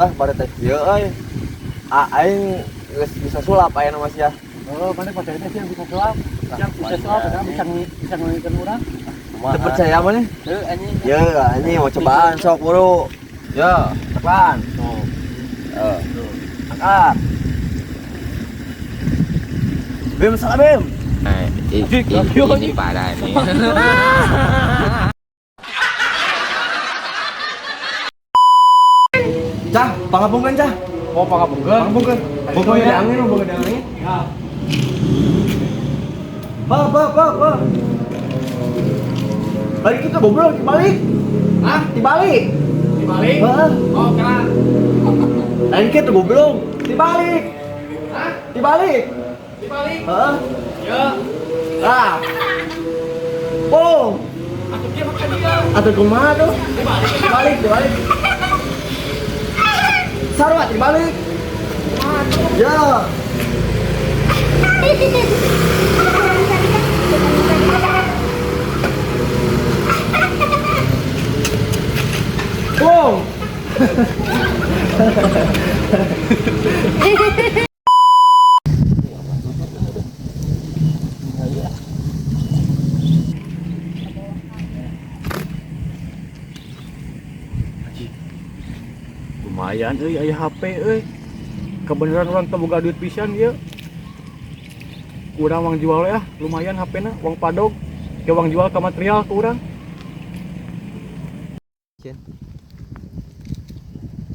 Ah, pada teh kieu euy. Ah, aing geus bisa sulap aya nama sia. Oh, mana pacarnya sih yang bisa sulap? Yang bisa sulap, kan bisa bisa ngeukeun urang. Teu percaya maneh? Heuh anjing. Ya, anjing mau cobaan sok buru. Ya, tekan. Tuh. Eh. Angkat. Bim, salah Bim. Nah, ini parah nih. Cah, pangapungkeun cah. Oh, pangapungkeun. Pangapungkeun. Boga ya. angin, boga angin. Ya. Ba, ba, ba, ba. Balik itu goblok, dibalik. Hah? Dibalik. Dibalik? Heeh. Oh, kena. Lain kitu goblok. Dibalik. Hah? Dibalik. Dibalik. Heeh. Ya. Ah. Oh, Atuh dia makan dia. atau kumaha tuh? Dibalik. Dibalik, dibalik. Sarwa dibalik. Ya. Wow. Lumayan euy aya HP euy. Kebenaran urang teu boga duit pisan ieu. Urang wang jual ya, lumayan HP-na, wang padog. Ke wang jual ke material ke urang.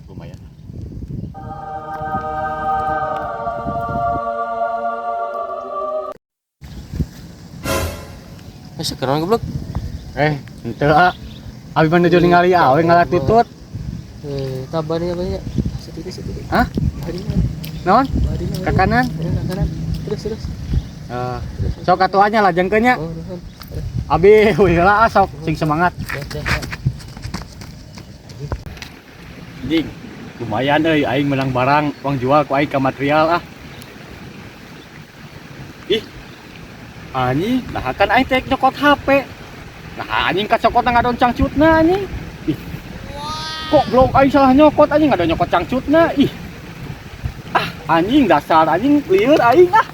Lumayan. Geus sekarang goblok. Eh, henteu ah. Abi mah nuju ningali awe ngalah tutut. Eh, tabar ya banyak. Setitik setitik. Hah? Barinya, Naon? barinya. Ke kanan? Ya, ke kanan. Terus terus. Eh, Terus. sok atuh nya lajengkeun nya. Oh, nuhun. Abi heula ah, sok sing semangat. Ya, ya, ya. Anjing, lumayan euy aing menang barang uang jual ku aing ka material ah. Ih. Anjing, nah kan aing teh nyokot HP. Nah anjing kacokotna ngadon cangcutna anjing. Ih. Kok blok aing salah nyokot anjing ngadon nyokot cangcutna. Ih. Ah, anjing dasar anjing lieur aing ah.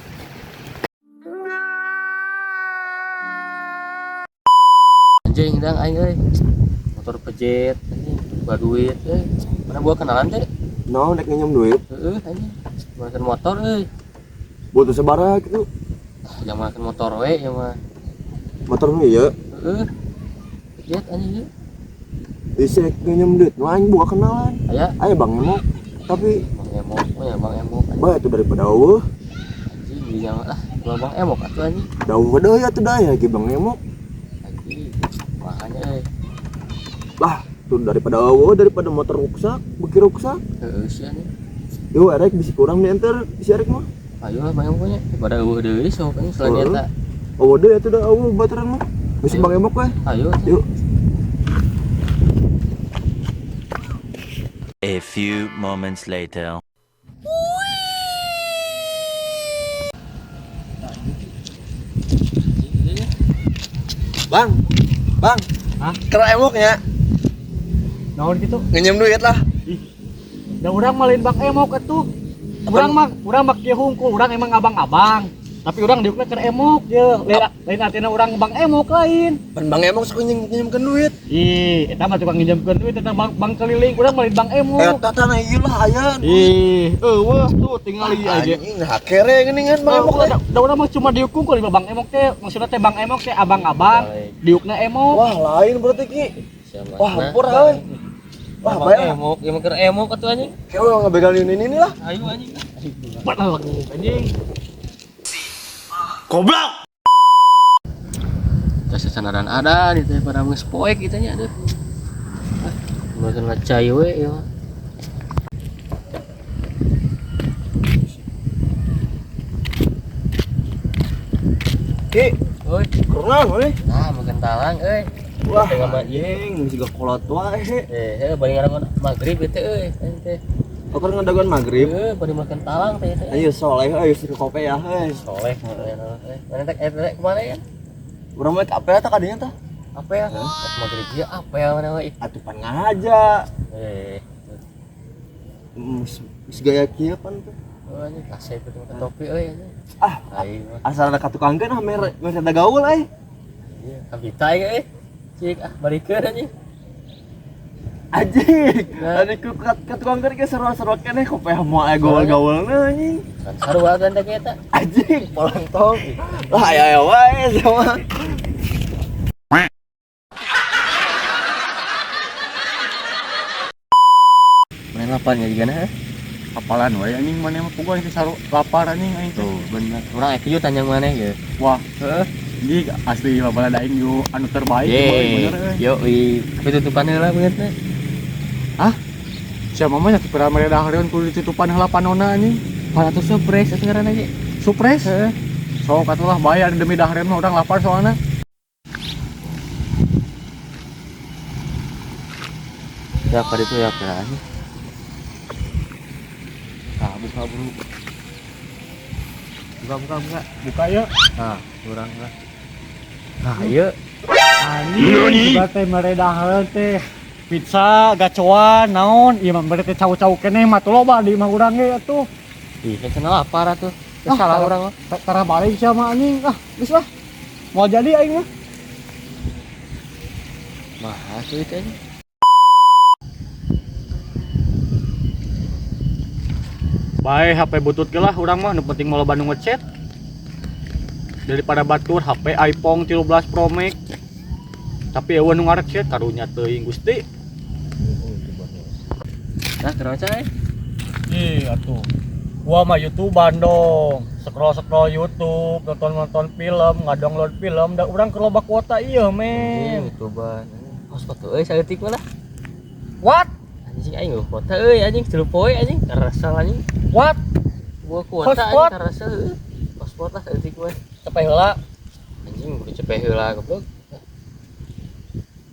Anjing dang aing euy. Motor pejet anjing, buka duit euy. Mana gua kenalan teh? No, nek nginjem duit. Heeh anjing. Makan motor euy. Butuh sabaraha gitu. Ah, jangan makan motor we ya mah. Motor nu ieu. Heeh. Lihat anjing ieu. Bisa nginjem duit. Nu aing buka kenalan. Aya Aya Bang Emok. Tapi Bang Emok, oh ya Bang Emok. Anjing. bae itu daripada eueuh. Anjing di jangan ah, kalau Bang Emok atuh anjing. Dauh deui atuh da ya Bang Emok. Anjing. Makanya euy. Lah, tuh daripada eueuh daripada motor ruksak, beuki ruksak. Heeh sih anjing. Yo erek bisi kurang diantar bisi erek mah. Ayo lah Bang Emok nya. Daripada eueuh deui sok anjing selain Heeh. eta. Eueuh deui atuh da eueuh baturan mah. Bisi Ayo. Bang Emok we. Ayo. Yuk. A few moments later. Bang. Bang. Hah? Kera emoknya Naon kitu? nginjem duit lah. Ih. Da urang mah lain Bang Emok atuh. Urang mah kieu hungkul, urang emang abang-abang. Tapi urang diukna keur emok ye. Lain, lain artina urang Bang Emok lain. Pan Bang Emok sok nginjemkeun duit. Ih, eta mah tukang nginjemkeun duit eta bang, bang keliling, urang mah lain Bang Emok. Eta tanah ieu lah aya. Ih, eueuh tuh tingali aja. Anjing nah kere geuningan Bang Emok teh. Da urang mah cuma diuk hungkul Bang Emok teh, maksudna teh Bang Emok teh abang-abang, diukna emok. Wah, lain berarti Ki. Siapa? Wah, hampur euy. Wah, Bang bae. Emok, ya mah keur emok atuh anjing. Kayak urang ngabegalin ini lah. Ayo anjing. Padahal anjing. Goblok. Tes sanaran ada di teh pada geus poek kitu nya aduh. Ah, makan ngacai we ya. Ki, Oi, kurang euy. nah makan talang euy. Wah, Tengah mah anjing siga kolot wae. Eh, heuh bari ngarangan magrib ieu teh euy, anjing teh. Oker ngadaguan magrib. Heuh, bari makan talang teh teh. Ayo soleh, ayo si kope ya, heuy. Soleh euy. Mana teh teh kemana ya? Urang mah apa ya tah kadinya tah? Apa ya? Rek magrib ieu apa ya mana we? Atuh pan ngaja. Eh. Geus gaya kieu pan tuh. Oh, anjing kasep itu make topi euy anjing. Ah, Aing mah. asal ada katukangkeun ah mere mere da gaul euy. Iya, kabita aing euy. Cik ah balikeun anjing. Anjing, Nah. ada ku katukangkeun ge seru-seru keneh kopeh moal aya gaul-gaulna anjing. Kan sarua kan teh eta. Anjing, polong tong. Lah aya aya wae sama. Mana lapar nya juga nah. Apalan wae anjing maneh mah puguh aing teh saru lapar anjing aing teh. Tuh, bener. Urang aya keju tanyang maneh ge. Wah, Heeh. ini asli babalada aing yo anu terbaik boy, bener euy. Yo, tapi tutupan heula bener teh. Siapa mah nya teu pernah mere dahareun kudu ditutupan heula panona anjing. Pan atuh surprise atuh ngaranna ge. Supres. Heeh. Sok atuh lah bayar demi dahareun mah urang lapar soalna. Ya pada itu ya kira. Nah, buka bro. Buka buka buka. Buka ya. Nah, kurang lah. Nah, iya. Anjing, juga teh mere dahareun teh. Pizza, gacoan, naon, ieu mah mere teh cau-cau keneh mah tuh loba di imah urang ge atuh. Ih, kan cenah lapar atuh. Ah, Salah tara- urang mah. Tara balik sama anjing. Ah, geus lah. Mau jadi aing mah. Mahal tuh itu aja. Bae HP butut ge lah urang mah nu penting mau loba nu ngechat. Daripada batur HP iPhone 13 Pro Max. Tapi eueuh nu ngarecet karunya teuing Gusti. Nah, kenapa cai? Ih, atuh. Gua mah YouTubean dong. Scroll-scroll YouTube, nonton-nonton film, ngadownload film, da urang keur loba kuota ieu, men. YouTubean. Hotspot tuh euy saeutik mah lah. What? Anjing aing eueuh kuota euy anjing tilu poe anjing karasal anjing. What? Gua kuota Hotspot? anjing karasal heueuh. Hotspot lah saeutik mah. Cepeh heula, Anjing kudu cepeh heula goblok.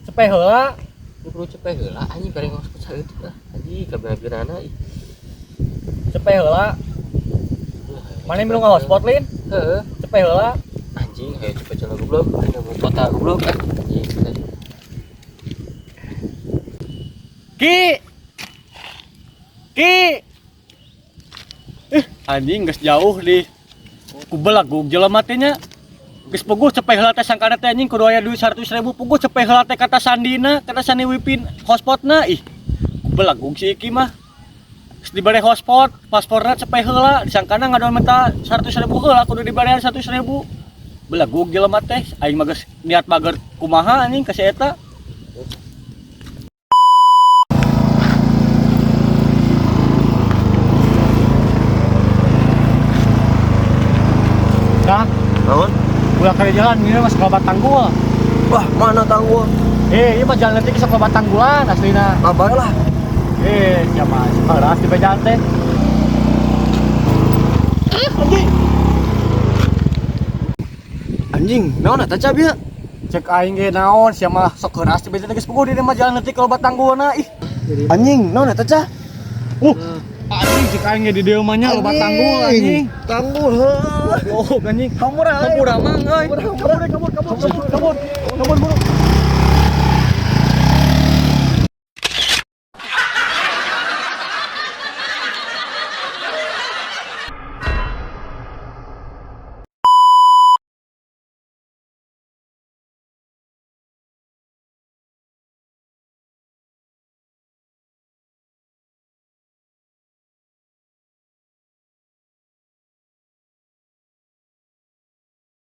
cepeh heula. Kudu cepeh heula anjing bareng hotspot saeutik lah. Anjing kabeh-beunana ih. Cepeh heula. Mana yang belum nge-hotspot, Lin? Heeh. Cepeh heula. Anjing ayo cepet jalan goblok. Aing mau kota goblok. Ah, anjing. Ki. Ki. Anjing geus jauh di kubelagug jelema teh nya. Geus puguh cepeh heula teh sangkana teh anjing kudu aya duit 100.000 puguh cepeh heula teh kata sandina, kata sandi wipin hotspotna ih. Kubelagug si Iki mah. Geus dibere hotspot, pasporna cepeh heula, disangkana ngadon minta 100.000 heula kudu dibarean 100.000. Belagug jelema teh, aing mah geus niat mager kumaha anjing ka si eta. Nah, Naon? ulah kali jalan ini mah sekolah Batanggul. Wah, mana tanggul? Iya mah jalan nanti ke sekolah Batanggulan aslina. Kabar lah. Siapa keras di jalan teh. Anjing. Anjing, naon eta cap ieu? Cek aing ge naon sia mah sok keras di jalan geus puguh di mah jalan nanti ke Batanggulna ih. Anjing, naon eta cah? Anjing cek aing ge di dieu mah nya loba tanggul anjing. Tanggul heuh. Goblok anjing. Hampura, Kabur amang euy. Kabur kabur kabur kabur kabur. Kabur buru.